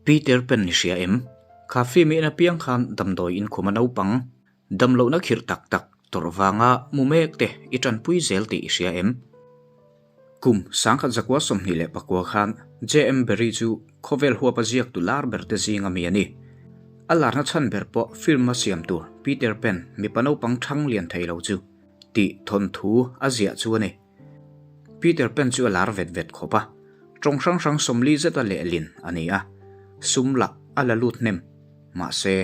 Peter Pan i hria em? Kha film i en apiang khan damdawi inkhum a naupang, damlohna khirh tak tak tawrh vanga mu mek te i tanpui zel tih i hria em? Kum 1929 khan JM Barrie chu khawvel huapa ziaktu lar ber te zinga mi a ni. A larna chhan ber pawh film a siam tur Peter Pan mipa naupang thang lian thei lo chu tih thawnthu a ziah chu a ni. Peter Pan chu a lar vet vet khawp a, tawng hrang hrang 40 zeta lehlin a ni a, sum lah a la lut hnem. Mahse,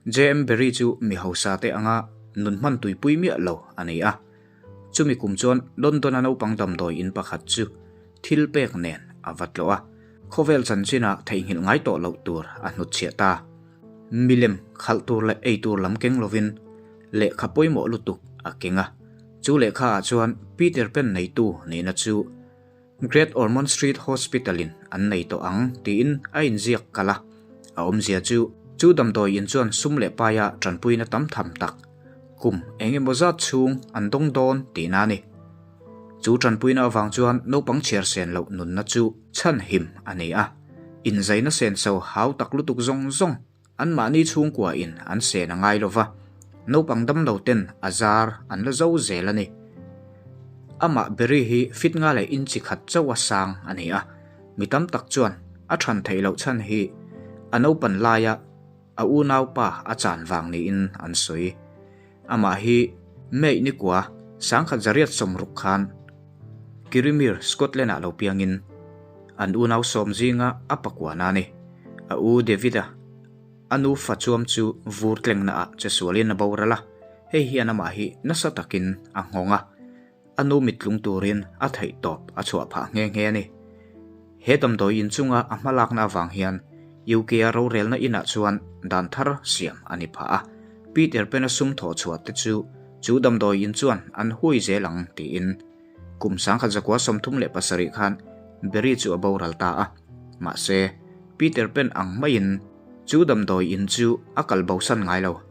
JM Barrie chu mi hausa te anga nun hman tuipui miah lo a ni a. Chumi kum chuan London-a naupang damdawi in pakhat chu thil pek nen a va tlawh a, khawvel chanchinah theihnghilh ngai tawh loh tur a hnutchhiah ta. Milem khalh tur leh ei tur lam keng lovin lehkha pawimawh lutuk a keng a, chu lehkha ah chuan Peter Pan neitu nihna chu Great Ormond Street Hospital in an nei tawh ang tiin a inziak kalh a, a awmzia chu chu damdawi in chuan sum leh paia tanpuina tam tham tak kum eng emaw zat chhung an dawng dawn tihna a ni. Chu tanpuina avang chuan naupang chhiar sen loh nunna chu chhanhim a ni a, inzaina senso hau tak lutuk zawng zawng Anmahni chhungkua in an sen a ngai lova, naupang damlo ten a zar an la zo zel a ni. Amah Barry hi fit nga leh inchi khat chauh a sang a ni a, mi tam tak chuan a than theih loh chhan hi a naupan laia a unaupa a chan vang niin an sawi. Amah hi May nikua 1960 khan Kirriemuir, Scotland ah lo piangin an unau sawm zinga a pakuana a ni. A u David-a a nu fa chuam chu vur tlengna ah che sualin a boral a, hei hian amah hi nasa takin a nghawng a, a nu mittlung turin a theihtawp a chhuah phah nghe nghe a ni. He damdawi inchunga a hmalakna avang hian UK-a rorelna inah chuan dan thar siam a ni phah a, Peter Pan-a sum thawh chhuah te chu chu damdawi in chuan an hui zel ang tiin kum 1937 khan Barry chu a boral ta a. Mahse, Peter Pan ang maiin chu damdawi in chu a kal bosan ngai lo.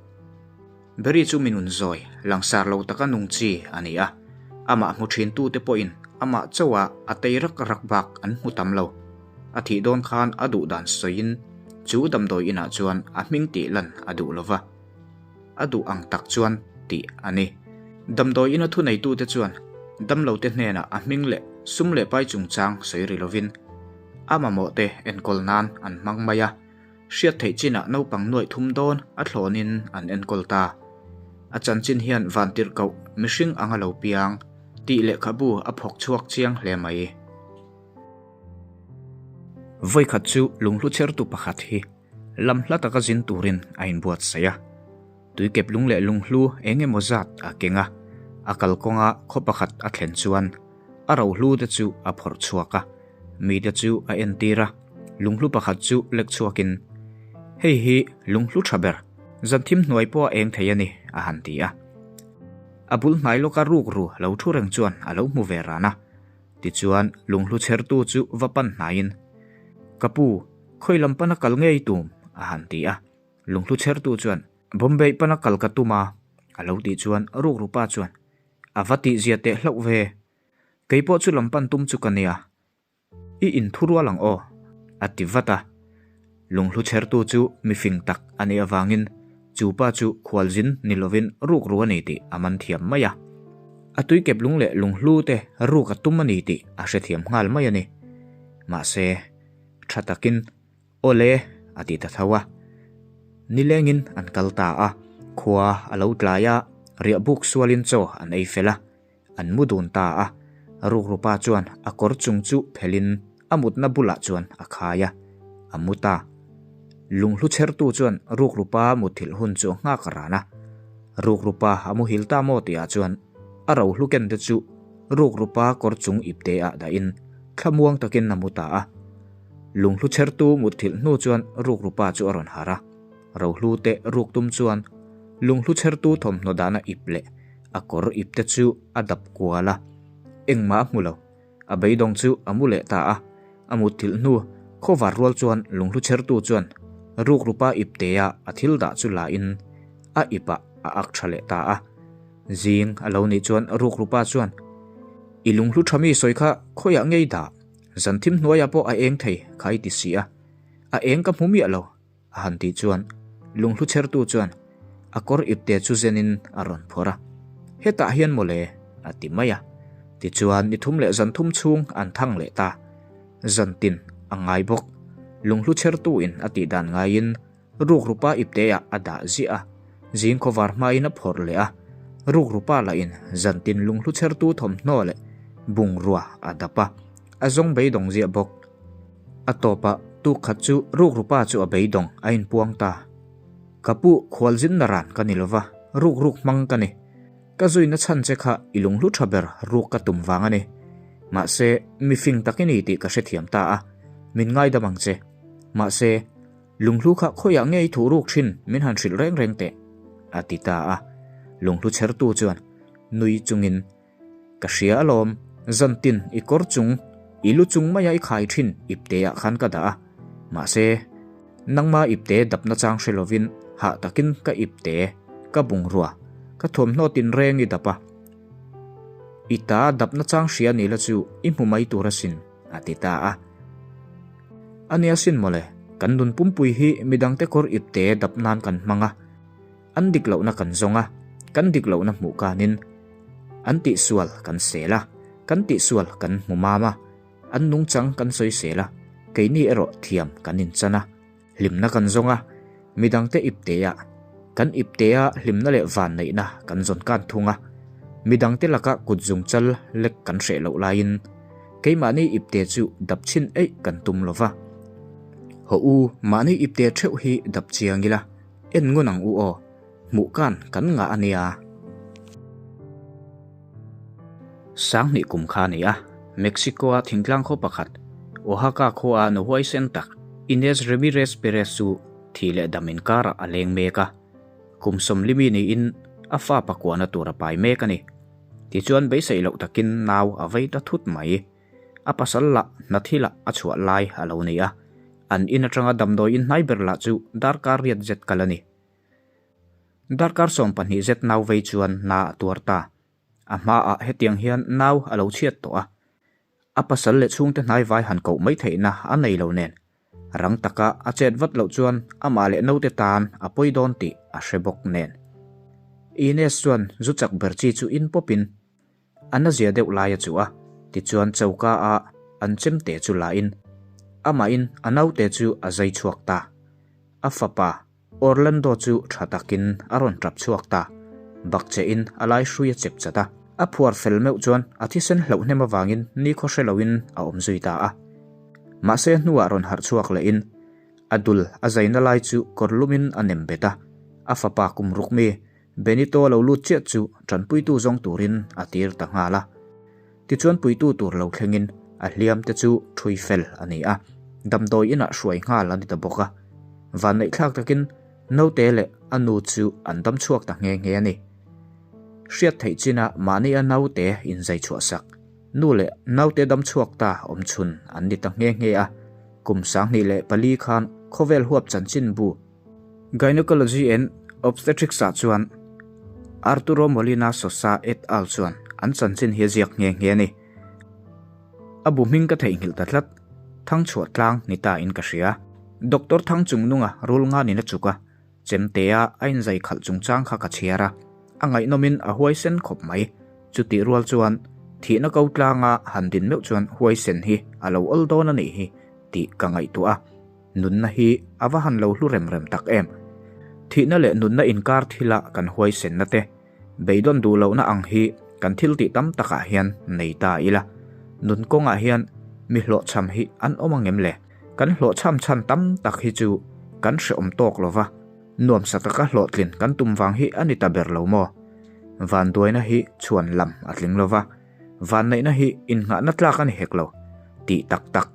Barry chu mi nun zawi, langsar lo taka nung chi a ni a, amah hmu thin tute pawhin amah chauha a tei rak rak bak an hmu tam lo. A thih dawn khan a duh dan sawiin chu damdawi inah chuan a hming tih lan a duh lo va, a duh ang tak chuan tih a ni. Damdawi ina thuneitute chuan damlote hnenah a hming leh sum leh pai chungchang sawi ri lovin a mamawhte enkawl nan an hmang mai a. Hriat theih chinah naupang nuaih thum dawn a thlawnin an enkawl ta. A chanchin hian vantirhkoh mihring anga lo piang tih lehkhabu a phawk chhuak chiang hle mai. Vawikhat chu lunghlu chhertu pakhat hi lam hla taka zin turin a inbuatsaih a. Tuikep lung leh lunghlu eng emaw zat a keng a, a kalkawnga khaw pakhat a thlen chuan a rohlu te chu a phawrh chhuak a, mite chu a entir a, lunghlu pakhat chu lek chhuakin, Hei hi lunghlu tha ber, zan thim hnuai pawh a eng thei a ni, a han ti a. A bul hnai lawka rukru lo thu reng chuan a lo hmu ve ran a. Tichuan lunghlu chhertu chu va pan hnaiin, Ka pu, khawi lam pana kal ngei tum? a han ti a. Lunghlu chhertu chuan, Bombay pana kal ka tum a, a lo tih chuan rukru pa chuan, A va tihzia teh hlauh ve. Kei pawh chu lam pan tum chu ka nia. I inthu rual ang aw, a ti vat a. Lunghlu chhertu chu mifing tak a nih avangin chu pa chu khualzin ni lovin rukru a ni tih a man thiam mai a. A tuikep lung leh lunghlu te ruk a tum a ni tih a hrethiam nghal mai a ni. Mahse, tha takin Aw le, a ti ta tho a. Nilengin an kal ta a, khua a lo tlai a, riahbuk sualin chaw an ei fel a, an mu dun ta a. Rukrupa chuan a kawr chung chu phelin a mutna bulah chuan a khai a, a mu ta. Lunghlu chhertu chuan rukrupa muthilh hun chu a nghak ran a. Rukrupa a muhil ta maw tihah chuan a rohlu ken te chu rukrupa kawr chung ipte ah dahin thlamuang takin a mu ta a. Lunghlu chhertu mutthilh hnu chuan rukrupa chu a rawn harh a, rohlu te ruk tum chuan lunghlu chhertu thawmhnaw dahna ip leh a kawr ip te chu a dap kual a, engmah a hmu lo. A beidawng chu a mu leh ta a, a mutthilh hnu khawvar rual chuan lunghlu chhertu chuan rukrupa ip tea a thil dah chu la in a ip ah a ak tha leh ta a. Zing a lo nih chuan rukrupa chuan, I lunghlu tha mi sawi kha khawiah ngei dah? Zan thim hnuaiah pawh a eng thei kha i ti si a. A eng ka hmu miah lo, a han tih chuan lunghlu chhertu chuan a kawr ipte chu zenin a rawn phawrh a, Hetah hian mawle, a ti mai a. Tichuan ni thum leh zan thum chhung an thang leh ta. Zan tin a ngai bawk. Lunghlu chhertuin a tih dan ngaiin rukrupa ipteah a dah ziah a, zing khawvar hmain a phawrh leh a, rukrupa lahin zan tin lunghlu chhertu thawmhnaw leh bungrua a dap a, a zawng beidawng ziah bawk. A tawpah tuk khat chu rukrupa chu a beidawng a inpuang ta. Ka pu khualzin naran ka ni lova, rukruk hmang ka ni. Ka zuina chhan che kha i lunghlu tha ber ruk ka tum vang a ni. Mahse, mi fing tak i ni tih ka hrethiam ta a, min ngaidam ang che. Mahse, lunghlu kha khawiah nge i thuh ruk thin min han hrilh reng reng teh, a ti ta a. Lunghlu chhertu chuan nui chungin, Ka hria alawm, zantin i kawr chung, i lu chung maia i khai thin ipteah khan ka dah a. Mahse, nangma ipte dapna chang hre lovin hah takin ka ipte, ka bungrua, ka thuamhnaw tinreng i dap a. I ta dapna chang hria ni la chu i hmu mai tur asin, a ti ta a. A nia sin mawle, kan nun pumpui hi midangte kawr ipte dap nan kan hmang a. An dik lohna kan zawng a, kan dik lohna hmuh kanin an tihsual kan sel a, kan tihsual kan hmu mam a, an nungchang kan sawi sel a, keini erawh thiam kan inchan a, hlimna kan zawng a, midangte ipteah kan iptea hlimna leh vanneihna kan zawn kan thung a, midangte laka kut zungchal lek kan hreh loh laiin keimahni ipte chu dap chhin eih kan tum lo va. Hawh u, mahni ipte theuh hi dap chiang ila. En ngun ang u aw, hmuh kan kan ngah a nia. Sanghnih kum kha a ni a, Mexico-a thingtlang khaw pakhat, Oaxaca khua-a nu huaisen tak Inés Ramirez Perez chu thih leh dam inkarah a leng mek a. Kum sawmlimi niin a fa pakuahna tur a pai mek a ni. Tichuan beiseih loh takin nau a vei ta thut mai. A pasal lah hna thil ah a chhuah lai a lo ni a, an in atanga damdawi in hnai ber lah chu darkar riat zet kal a ni. Darkar 12 zet nau vei chuan na a tuar ta. A hmaah hetiang hian nau a lo chhiat tawh a, a pasal leh chhungte hnai vai han koh mai theihna a nei lo nen, rang taka a chet vat loh chuan amah leh naute tan a pawi dawn tih a hre bawk nen. Ines chuan zu chak ber chi chu in pawpin A nazia deuh lai a chuh a, tichuan choka a an chemte chu la in amahin a naute chu a zai chhuak ta. A fapa Orlando chu tha takin a rawn tap chhuak ta. Bakcheh in a lai hrui a chep chat a, a phuar fel meuh chuan a thisen hlauh hnem avangin nikhaw hre loin a awm zui ta a. Mahse hnuah rawn harh chhuak leh in a dul a zaina lai chu kawr lumin a nem bet a, a fapa kum ruk mi Benito lo lut chiah chu tanpuitu zawng turin a tir ta nghal a. Tichuan puitu tur lo thlengin a hliam te chu thui fel a ni a, damdawi inah hruai nghal a ni ta bawk a. Vanneihthlak takin naute leh a nu chu an dam chhuak ta nghe nghe a ni. Hriat theih chinah mahni a naute inzai chhuahsak, nu leh naute dam chhuak ta awm chhun an ni ta nghe nghe a. Kum 2004 khan khawvel huap chanchinbu, Gynecology and Obstetrics ah chuan Arturo Molina Sosa et al. Chuan an chanchin hi a ziak nghe nghe a ni. A bu hming ka theihnghilh ta tlat, Thangchhuah tlang ni ta in ka hria. Doctor Thangchungnunga rul nganin a chuk a, chemtea a inzai khalh chungchang kha ka chhiar a, a ngaihnawmin a huaisen khawp mai. Chutih rual chuan thihna ko tlanga han din meuh chuan huaisen hi a lo awl dawn a nih hi tih ka ngaihtuah a. Nunna hi a va han lo hlu rem rem tak em! Thihna leh nunna inkar thila kan huaisenna te, beidawn duh lohna ang hi kan thil tih tam takah hian nei ta ila. Nun kawngah hian mi hlawhchham hi an awm ang em le? Kan hlawhchham chhan tam tak hi chu kan hreawm tawk lo va, nuamsa taka hlawhtlin kan tum vang hi a ni ta ber lo maw? Vanduaina hi chhuan lam a tling lo va. Vanneihna hi innghahna tlak a ni hek lo. Tih tak tak,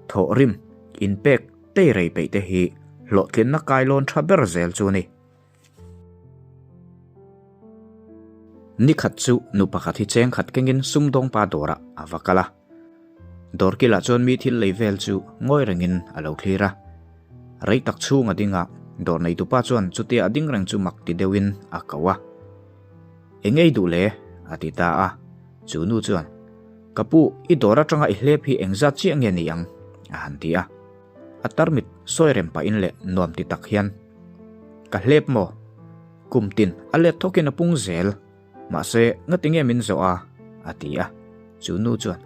thawh rim, inpek, tei rei peih te hi hlawhtlinna kailawn tha ber zel chu a ni. Ni khat chu nu pakhat hi cheng khat kengin sumdawngpa dawrah a va kal a. Dawr kilah chuan mi thil lei vel chu ngawi rengin a lo thlir a. Rei tak chhung a ding a, dawr neitupa chuan chutia a ding reng chu mak ti deuhin a ko a. Eng ei duh le? a ti ta a. Chu nu chuan, Ka pu, i dawr atanga i hlep hi engzat chiah nge ni ang? a han ti a. A tarmit sawi rem pahin leh nuam ti tak hian, Ka hlep maw? Kum tin a let thawkin a pung zel. Mahse, ngati nge min zawh a? a ti a. Chu nu chuan,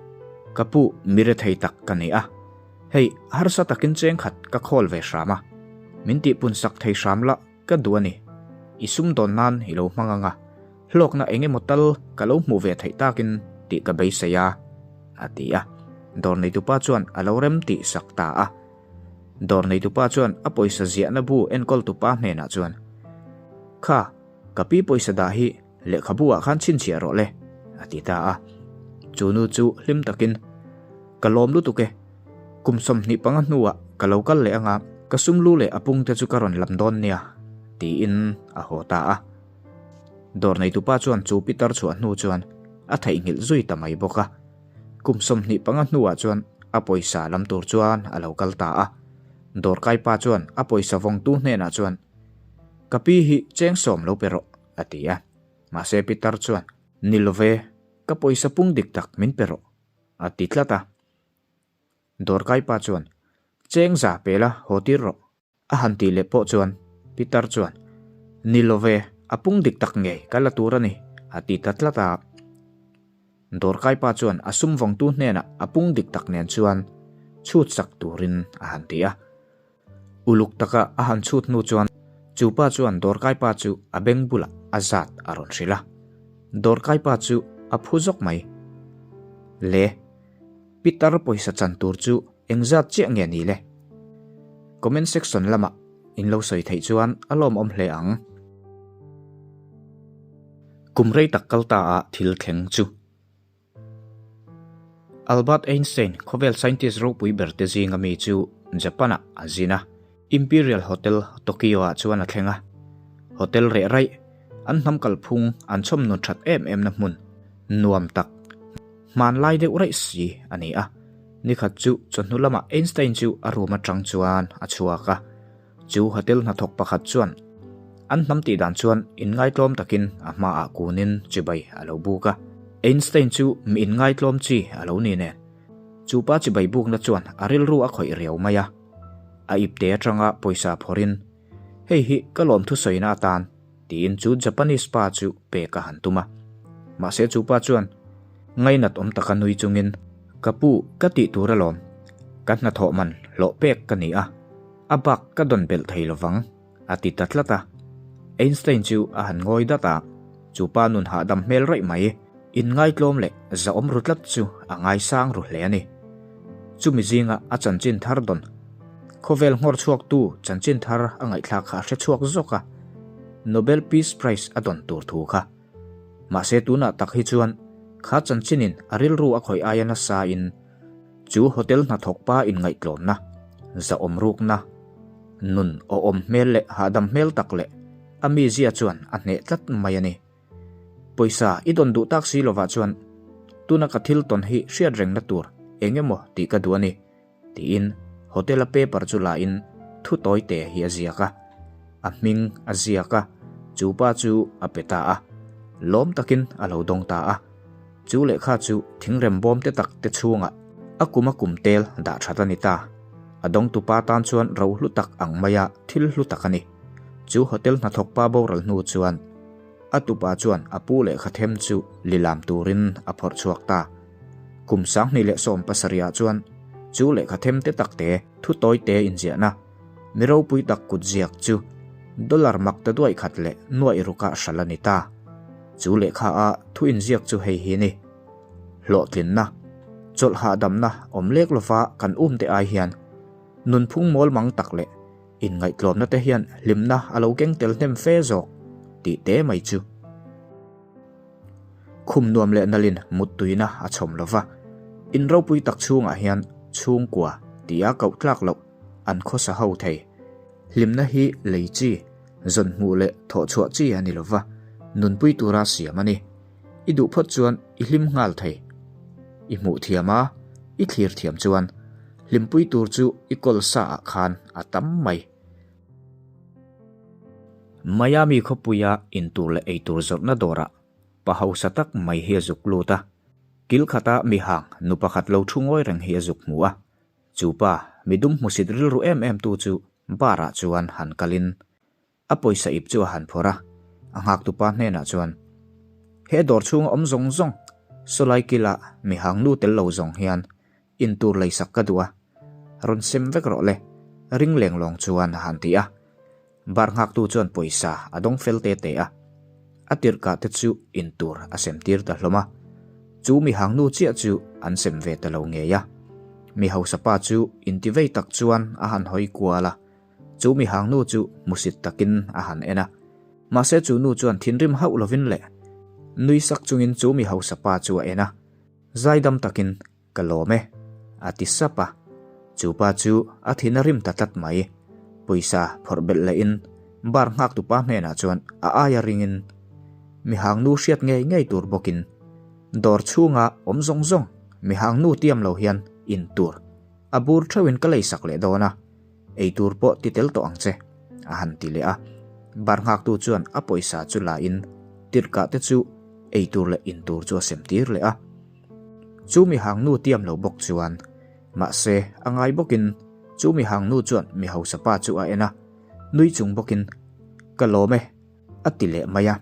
Ka pu, mi rethei tak ka ni a. Hei, harsa takin cheng khat ka khawl ve hram a. Min tihpun sak thei hram la ka duh a ni. I sumdawn nan i lo hmang ang a, hlawkna eng emaw tal ka lo hmuh ve theih takin tih ka beisei a, a ti a. Dawr neitupa chuan a lo rem tih sak ta a. Dawr neitupa chuan a pawisa ziahna bu enkawltupa hnenah chuan, Kha, Ka pi pawisa dah hi lehkhabu ah khan chhinchhiah rawh le, a ti ta a. Chu nu chu hlim takin, Ka lawm lutuk e, kum 25 hnuah ka lo kal leh anga ka sum lu leh a pung te chu ka rawn lam dawn nia, tiin a haw ta a. Dawr neitupa chuan chu pitar chhuah hnu chuan a theihnghilh zui ta mai bawk a. Kum 25 hnuah chuan a pawisa lam tur chuan a lo kal ta a. Dawrkaipa chuan a pawisa vawngtu hnenah chuan, Ka pi hi cheng sawm lo pe rawh, a ti a. Mahse Pitar chuan, Ni lo ve, ka pawisa pung dik tak min pe rawh, a ti tlat a. Dawrkaipa chuan, Cheng za pe la, haw tir rawh, a han tih leh pawh chuan Pitar chuan, Ni lo ve, a pung dik tak ngei ka la tur a ni, a ti ta tlat a. Dawrkaipa chuan a sum vawngtu hnenah a pung dik tak nen chuan chhut sak turin a han ti a. Uluk taka a han chhut hnu chuan chu pa chuan dawrkaipa chu a beng bulah a zat a rawn hrilh a. Dawrkaipa chu a phu zawk mai. Le, Pitar pawisa chan tur chu engzat chiah nge ni le? Comment section lamah in lo sawi theih chuan a lawmawm hle ang. Kum rei tak kal ta a thil thleng chu. Albert Einstein, khawvel scientist ropui ber te zinga mi chu Japan-ah a zin a, Imperial Hotel, Tokyo-ah chuan a thleng a. Hotel reh raih, an hnam kalphung an chhawm nun that em em na hmun, nuam tak, hmanlai deuh raih si a ni a. Nikhat chu chawhnu lamah Einstein chu a room atang chuan a chhuak a. Chu hotel hnathawk pakhat chuan an hnam tih dan chuan inngaitlawm takin a hmaah kunin chibai a lo buk a. Einstein chu mi inngaitlawm chi a lo ni nen, chu pa chibai bukna chuan a rilru a khawih riau mai a. A ipte atanga pawisa phawrhin, Hei hi ka lawmthu sawina atan, tiin chu Japanese pa chu pek a han tum a. Mahse chu pa chuan ngainat awm taka nui chungin, Ka pu, ka tih tur alawm. Ka hnathawh man hlawh pek ka ni a. A bak ka dawn belh thei lovang, a ti ta tlat a. Einstein chu a han ngawi dat a, chu pa nun hahdam hmel raih mai, inngaitlawm leh zahawm ru tlat chu a ngaisang ru hle a ni. Chumi zinga a chanchin thar dawn, khawvel nghawr chhuaktu chanchin thar a ngaihthlak kha a hre chhuak zawk a, Nobel Peace Prize a dawn tur thu kha. Mahse tunah tak hi chuan kha chanchinin a rilru a khawih aia nasain, Chu hotel hnathawk pa inngaihtlawmna, zahawm rukna, nun awhawm hmel leh hahdam hmel tak leh a mizia chuan a hneh tlat mai a ni. Pawisa i dawn duh tak si lovah chuan tuna ka thil tawn hi hriat rengna tur eng emaw tih ka duh a ni, tiin hotel-a paper chu la in thu tawi te hi a ziak a. A hming a ziak a, chu pa chu a pe ta a, lawm takin a lo dawng ta a. Chu lehkha chu thingrem bawm te tak te chhungah a kum a kum tel dah that a ni ta. A dawngtupa tan chuan ro hlu tak ang maia thil hlu tak a ni. Chu hotel hnathawk pa boral hnu chuan a tupa chuan a pu lehkha them chu lilam turin a phawrh chhuak ta. Kum 2017 ah chuan chu lehkha them te tak te thu tawi te inziahna mi ropui tak kut ziak chu dollar mak ta duai khat leh nuaih rukah hralh a ni ta. Chu lehkha a thu inziak chu hei hi ni. Hlawhtlinna, chawlh hahdamna awm lek lova kan um te ai hian nunphung mawl mang tak leh inngaihtlawmna te hian hlimna a lo keng tel hnem fe zawk tih te mai chu. Khum nuam leh nalin muttuina a chhawm lova, in ropui tak chhungah hian chhungkua tia koh tlak loh an khawsa ho thei. Hlimna hi lei chi, zawn hmuh leh thawh chhuah chi a ni lo va, nunpui tura siam a ni. I duh phawt chuan i hlim nghal thei. I hmuh thiam a, i thlir thiam chuan hlimpui tur chu i kawl sa ah khan a tam mai. Miami khawpuia intur leh eitur zawrhna dawrah pa hausa tak mai hi a zuk lut a, kil khata mi hang nu pakhat lo thu ngawi reng hi a zuk hmu a. Chu pa, midum hmusit rilru em em tu chu bar ah chuan han kalin a pawisa ip chu a han phawrh a, a nghaktupa hnenah chuan, He dawr chhunga awm zawng zawng, sawlai kila mi hangnu tel lo zawng hian intur leisak ka duh a, rawn sem vek rawh le, ring leng lawng chuan a han ti a. Bar nghaktu chuan pawisa a dawng fel te te a, a tirhkah te chu intur a sem tir ta hlawm a, chu mi hangnu chiah chu an sem ve ta lo ngei a. Mi hausa pa chu intivei tak chuan a han hawi kual a, chu mi hangnu chu hmusit takin a han en a. Mahse chu nu chuan thinrim hauh lovin leh nui sak chungin chu mi hausa pa chu a en a, zaidam takin Ka lawm e, a ti sap a. Chu pa chu a thin a rim ta tlat mai. Pawisa phawrh belh lehin bar nghaktu pa hnenah chuan a aia ringin mi hangnu hriat ngei ngei tur bawkin dawr chhunga awm zawng zawng mi hangnu tiam lo hian in tur a bur theuhin ka leisak leh dawn a, ei tur pawh ti tel tawh ang che, a han ti leh a. Bar nghaktu chuan a pawisa chu la in tirhkah te chu ei tur leh in tur chu a sem tir leh a. Chu mi hangnu tiam lo bawk chuan, mahse a ngai bawkin chu mi hangnu chuan mi hausa pa chu a en a, nui chung bawkin, Ka lawm e, a ti leh mai a.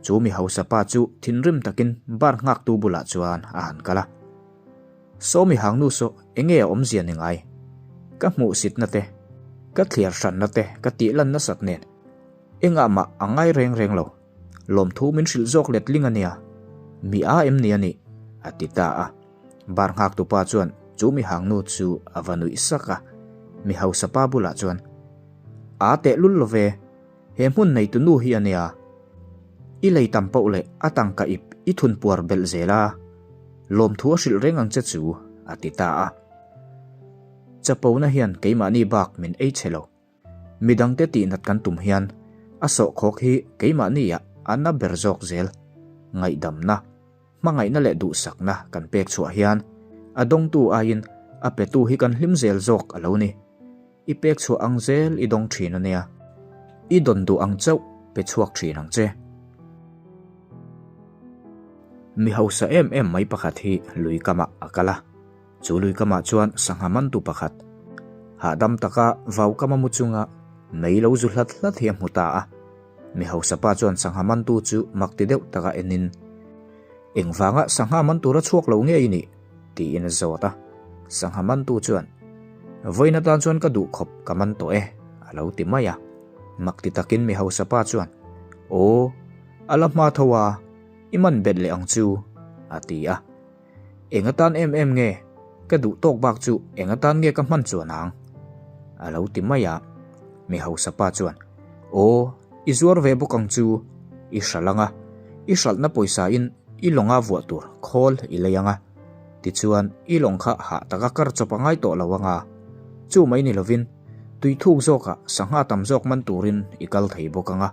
Chu mi hausa pa chu thinrim takin bar nghaktu bulah chuan a han kal a. Saw mi hangnu saw enge a awmzia ni ngai? Ka hmuhsitna te, ka thliar hranna te ka tih lan nasat nen engah mah a ngai reng reng lo. Lawmthu min hrilh zawk letling a nia, mi a em ni a nih? a ti ta a. Bar nghaktu pa chuan chu mi hangnu chu a va nuih sak a, mi hausa pa bulah chuan, A tehlul lo ve, he hmun neitu nu hi a nia. I lei tam poh leh a tangka ip i thun puar belh zel a, lawmthu a hrilh reng ang che chu, a ti ta a. Chapona hian keimahni bak min ei chhe lo. Midangte tihnat kan tum hian a sawhkhawk hi keimahniah a na ber zawk zel. Ngaihdamna, hmangaihna leh duhsakna kan pek chhuah hian a dawngtu aiin a petu hi kan hlim zel zawk a lo ni. I pek chhuah ang zel i dawng thin a nia. I dawn duh ang chauh pe chhuak thin ang che. Mi hausa em em mai pakhat hi lui kamah a kal a. Chu lui kamah chuan sangha mantu pakhat, hahdam taka vau kama mu chunga mei lo zu hlat hlat hi a hmu ta a. Mi hausa pa chuan sangha mantu chu mak ti deuh taka enin, Engvanga sangha man tura chhuak lo nge i nih? tiin a zawt a. Sangha mantu chuan, Vawiin atan chuan ka duh khawp ka man tawh e, a lo ti mai a. Mak ti takin mi hausa pa chuan, Aw, a la hma tho a, i man bet leh ang chu, a ti a. Eng atan em em nge ka duh tawk bak chu eng atan nge ka hman chuan ang? A lo ti mai a. Mi hausa pa chuan, Aw, i zuar ve bawk ang chu, i hralh ang a, i hralhna pawisa in i lawnga vuah tur khawl i lei ang a, tichuan i lawng kha hah taka kar chawp a ngai tawh lo ang a, chu mai ni lovin tui thuk zawkah sangha tam zawk man turin i kal thei bawk ang a,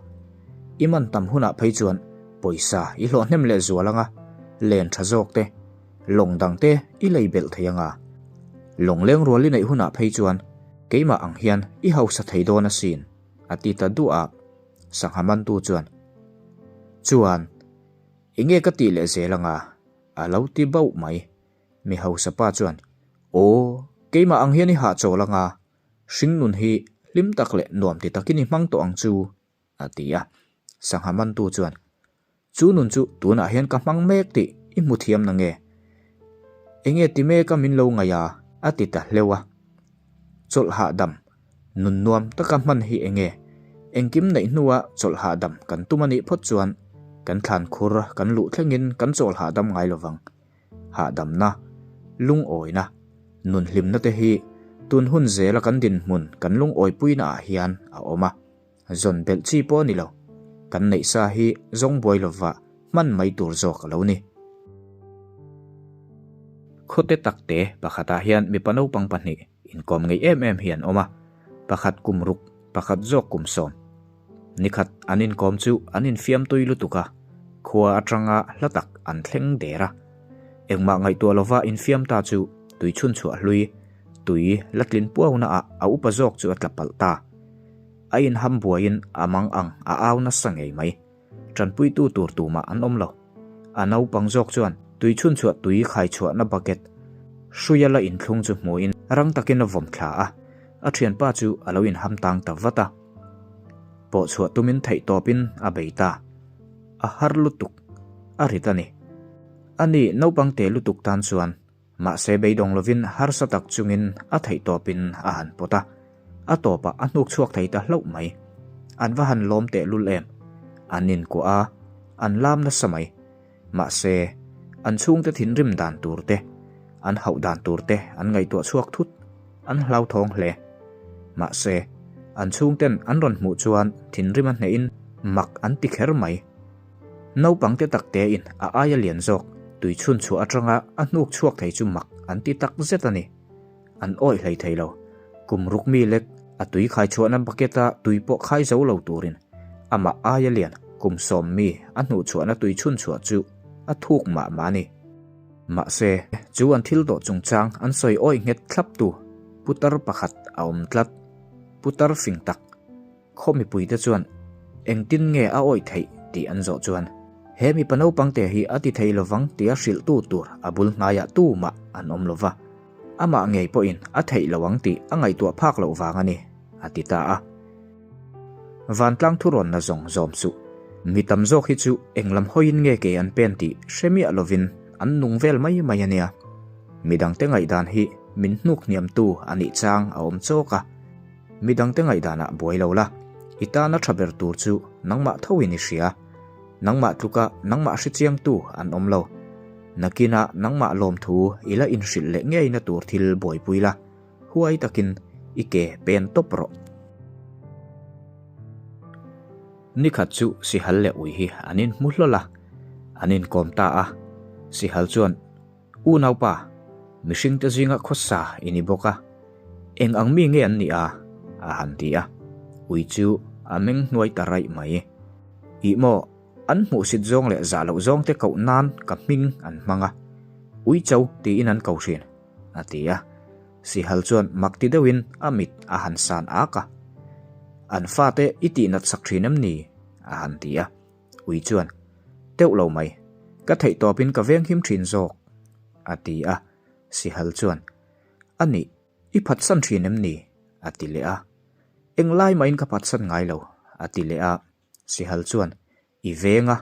i man tam hunah phei chuan Pawisa i hlawh hnem leh zual anga, len tha zawk te, lawng dang te i lei belh thei anga. Lawng leng rual i neih hunah phei chuan keimah ang hian i hausa thei dawn asin, a ti ta duah a. Sangha mantu chuan, Chuan, enge ka tih leh zel anga? a lo ti bauh mai. Mi hausa pa chuan, Aw, keimah ang hian i hahchawl anga, hringnun hi hlim tak leh nuam ti takin i hmang tawh ang chu, a ti a. Sangha mantu chuan, Chu nun chu tunah hian ka hmang mek tih i hmu thiam na nge? Enge ti meka min lo ngaih a? a ti ta hleuh a. Chawlh hahdam, nun nuam taka hman hi enge? Engkim neih hnua chawlh hahdam kan tum a nih phawt chuan kan thlan khur kan luh thlengin kan chawl hahdam ngai lovang. Hahdamna, lungawina, nun hlimna te hi tun hun zela kan dinhmun kan lungawipuina ah hian a awm a. Zawn belh chi pawh a ni lo, kan neih sa hi zawng buai lova hman mai tur zawk a lo ni. Khawte takte pakhatah hian mipa naupang pahnih inkawm ngei em em hi an awm a, pakhat kum ruk, pakhat zawk kum sawm. Nikhat an inkawm chu an infiam tui lutuk a, khua atanga hla tak an thleng der a. Engmah ngaihtuah lova infiam ta chu tui chhunchhuah hlui, tui la tlin puauna ah a upa zawk chu a tla palh ta. A inham buaiin a mang ang a au nasa ngei mai. Tanpuitu tur tumah an awm lo. A naupang zawk chuan tui chhunchhuah tui khai chhuahna bucket, Hruia la inthlung chu hmuhin rang takin a vawm thla a, a thianpa chu a lo inham tang ta vat a. Pawh chhuah tumin theihtawpin a bei ta. A har lutuk. A rit a ni. Ani naupang te lutuk tan chuan mahse beidawng lovin harsa tak chungin a theihtawpin a han pawt a. A tawpah a hnuk chhuak thei ta hlauh mai. An va han lawm tehlul em. An inkuah a, an lam nasa mai. Mahse, an chhungte thinrim dan tur te, an hauh dan tur te an ngaihtuah chhuak thut, an hlauthawng hle. Mahse, an chhungten an rawn hmuh chuan thinrim a hnehin mak an ti kher mai. Naupang te tak tein a aia lian zawk tui chhun chhuah atanga a hnuk chhuak thei chu mak an ti tak zet a ni. An awih hlei thei lo. Kum ruk mi lek a tui khai chhuahna bucket a tui pawh khai zo lo turin amah aia lian kum sawm mi a hnuh chhuahna tui chhun chhuah chu a thuk mah mah a ni. Mahse, chu an thil dawh chungchang an sawi awih nghet thlap tu putar pakhat a awm tlat. Putar fing tak. Khaw mipuite chuan engtin nge a awih theih tih an zawh chuan he mipa naupangte hi a ti thei lovang tia hrilhtu tur a bul hnaiah tumah an awm lova, amah ngei pawhin a theih lo ang tih a ngaihtuah phak loh vang a ni, a ti ta a. Vantlang thurawnna zawng zawm suh. Mi tam zawk hi chu eng lam hawiin nge ke an pen tih hre miah lovin an nung vel mai mai a nia. Midangte ngaihdan hi min hnuk hniamtu a nih chang a awm chawk a. Midangte ngaihdanah buai lo la, i tana tha ber tur chu nangmah thoin i hria. Nangmah tluka nangmah hrechiangtu an awm lo. Nakinah nangmah lawmthu i la inhrilh leh ngeina tur thil buaipui la, huai takin i ke pen tawp rawh. Nikhat chu Sihal leh Ui hi an inhmu hlawl a, an inkawm ta a. Sihal chuan. Unaupa, mihringte zinga khawsa i ni bawk a, eng ang mi nge an nih a? a han ti a, ui chu a meng hnuai ta raih mai. Ih maw, an hmuhsit zawng leh zah loh zawngte koh nan ka hming an hmang a, ui cho tiin an ko thin, a ti a. Sihal chuan mak ti deuhin a mit a han san ak a. An fate i tihnat sak thin em ni? a han ti a. Ui chuan, Teuh lo mai, ka theih tawpin ka veng him thin zawk, a ti a. Sihal chuan, A nih, i phatsan thin em ni? a ti leh a. Eng lai mahin ka phatsan ngai lo, a ti leh a. Sihal chuan, I veng a,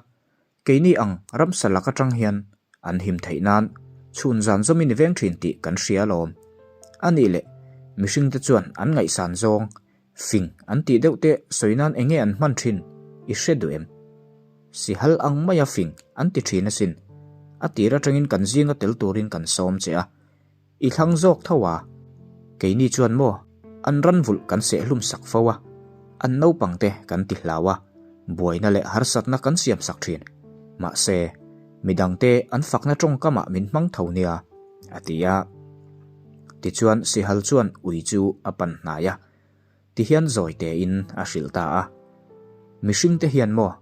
keini ang ramsa lak atang hian an him theih nan chhun zan zawmin i veng thin tih kan hria alawm. A nih leh, mihringte chuan an ngaihsan zawng Fing an tih deuh te sawi nan enge an hman thin i hre duh em? Sihal ang maia fing an ti thin asin. A tir atangin kan zinga tel turin kan sawm che a. I thlang zawk tho a. Keini chuan maw an ran vulh kan seh hlum sak fo a, an naupang te kan ti hlau a, buaina leh harsatna kan siam sak thin. Mahse, midangte an fakna tawngkamah min hmang tho nia, a ti a. Tichuan Sihal chuan ui chu a pan hnai a, tihian zawi tein a hrilh ta a. Mihringte hian maw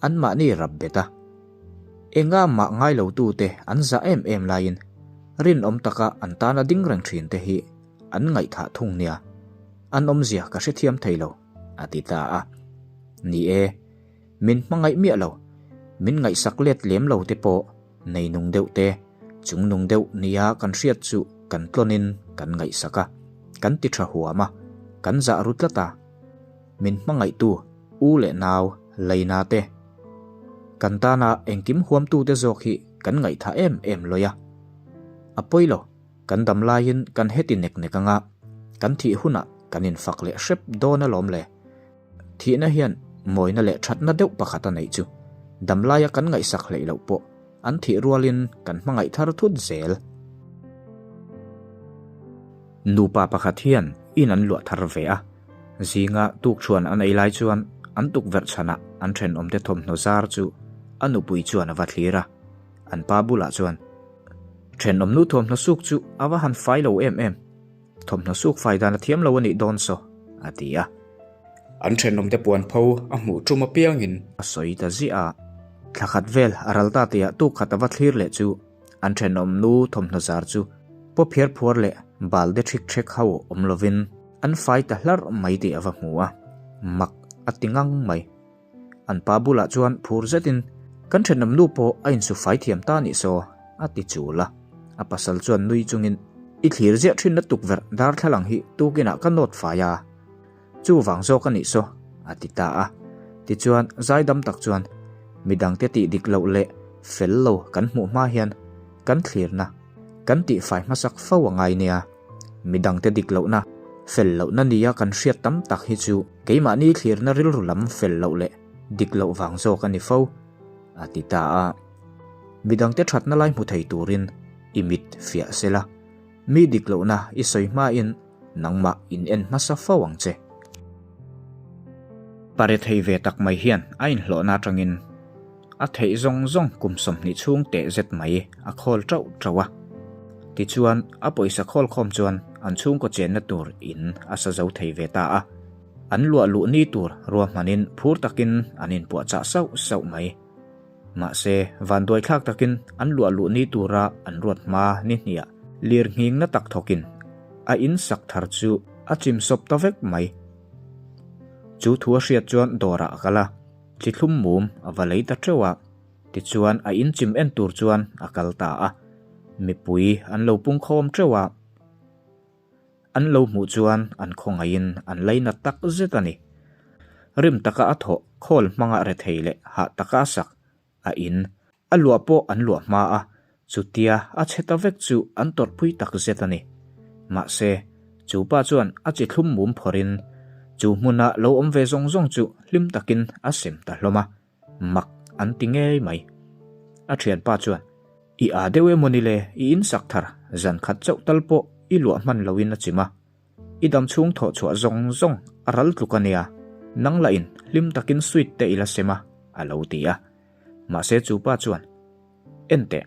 anmahni rap bet a, enga mah ngai lotute an zah em em laiin rinawm taka an tana ding reng thinte hi an ngaihthah thung nia, an awmzia ka hrethiam thei lo, a ti ta a. Ni e, min hmangaih miah lo, min ngaihsak let lem lo te pawh Nei nung deuh te, chung nung deuh nia kan hriat chu kan tlawnin kan ngaihsak a, kan ti tha huam a, kan zah ru tlat a. Min hmangaihtu u leh nau Leina te, kan tana engkim huamtute zawk hi kan ngaihthah em em lawi a. A pawi lo, kan dam laiin kan heti nek nek anga, kan thih hunah kan infak leh hrep dawn alawm le. Thihna hian mawina leh thatna deuh pakhat a neih chu damlaia kan ngaihsak hleih loh pawh an thih rualin kan hmangaih thar thut zel. Nupa pakhat hian in an luah thar ve a, zinga tukṭhuan an ei lai chuan an tukverh chhanah an ṭhenawmte thawmhnaw zar chu a nupui chuan a va thlir a, an pa bulah chuan, Ṭhenawmnu thawmhnaw suk chu a va han fai lo em em. Thawmhnaw suk fai dan a thiam lo a nih dawn saw, a ti a. An thenawmte puan pho a hmuh tum apiangin. A sawi ta ziah a. Thla khat vel a ral ta tihah tuk khat a va thlir leh chu an thenawm nu thawmhnaw zar chu paw phiar phuar leh bal de ṭhik ṭhek ho awm lovin an fai ta hlarh mai tih a va hmu a, mak a ti ngang mai. An pa bulah chuan phur zetin, Kan thenawm nu pawh a insu fai thiam ta nih saw, a ti chul a. A pasal chuan nui chungin. I thlir ziah thinna tukverh darthlalang hi tukinah ka nawt fai a, chuvang zawk a nih saw, a ti ta a. Tichuan, zaidam tak chuan, Midangte tih dik loh leh fel lo kan hmuh hma hian kan thlirna kan tihfai hmasak fo a ngai nia. Midangte dik lohna, fel lohna nia kan hriat tam tak hi chu keimahni thlirna rilru lam fel loh leh dik loh vang zawk a ni fo, a ti ta a. Midangte thatna lai hmu thei turin i mit fiah sela, mi dik lohna i sawi hmain nangmah in en hmasa fo ang che. Pare thei ve tak mai hian a inhlawhna atangin a theih zawng zawng kum 20 chhung teh zet mai a khawl tauh tauh a. Tichuan, a pawisa khawl khawm chuan an chhungkaw chenna tur in a sa zo thei ve ta a. An luah luh ni tur ruahmanin phur takin an inpuahchah sauh sauh mai. Mahse, vanduaithlak takin an luah luh ni tura an ruat hma ni hniah lir nghingna tak thawkin a in sak thar chu a chim sawp ta vek mai. Chu thu a hriat chuan dawrah a kal a, chi thlum mum a va lei ta teuh a, tichuan a in chim en tur chuan a kal ta a. Mipui an lo pungkhawm teuh a. An lo hmuh chuan an khawngaihin an lainat tak zet a ni. Rim taka a thawh khawl hmanga rethei leh hah taka a sak a in a luah pawh an luah hma a, chutia a chhe ta vek chu an tawrhpui tak zet a ni. Mahse, chu pa chuan a chi thlum mum phawrhin chu hmuna lo awm ve zawng zawng chu hlim takin a sem ta hlawm a. Mak an ti ngei mai. A thianpa chuan, I â deuh emaw ni le, i in sak thar, zan khat chauh tal pawh i luah hman loin a chim a. I dam chhung thawh chhuah zawng zawng a ral tluk a nia, nang lahin hlim takin sweet te i la sem a, a lo ti a. Mahse chu pa chuan, Enteh,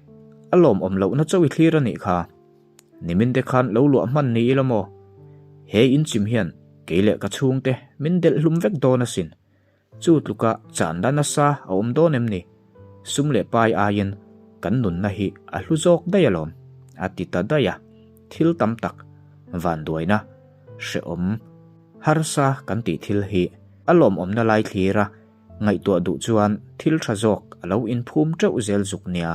a lawmawm lohna chauh i thlir a nih kha. Nimin te khan lo luah hman ni ila maw? He in chim hian kei leh ka chhungte min delh hlum vek dawn asin. Chu tluka channa nasa a awm dawn em ni? Sum leh pai aiin kan nunna hi a hlu zawk daih alawm, a ti ta daih a. Thil tam tak, vanduaina, hrehawm, harsa kan tih thil hi a lawmawmna lai thlira ngaihtuah duh chuan thil tha zawk a lo inphum teuh zel zuk nia.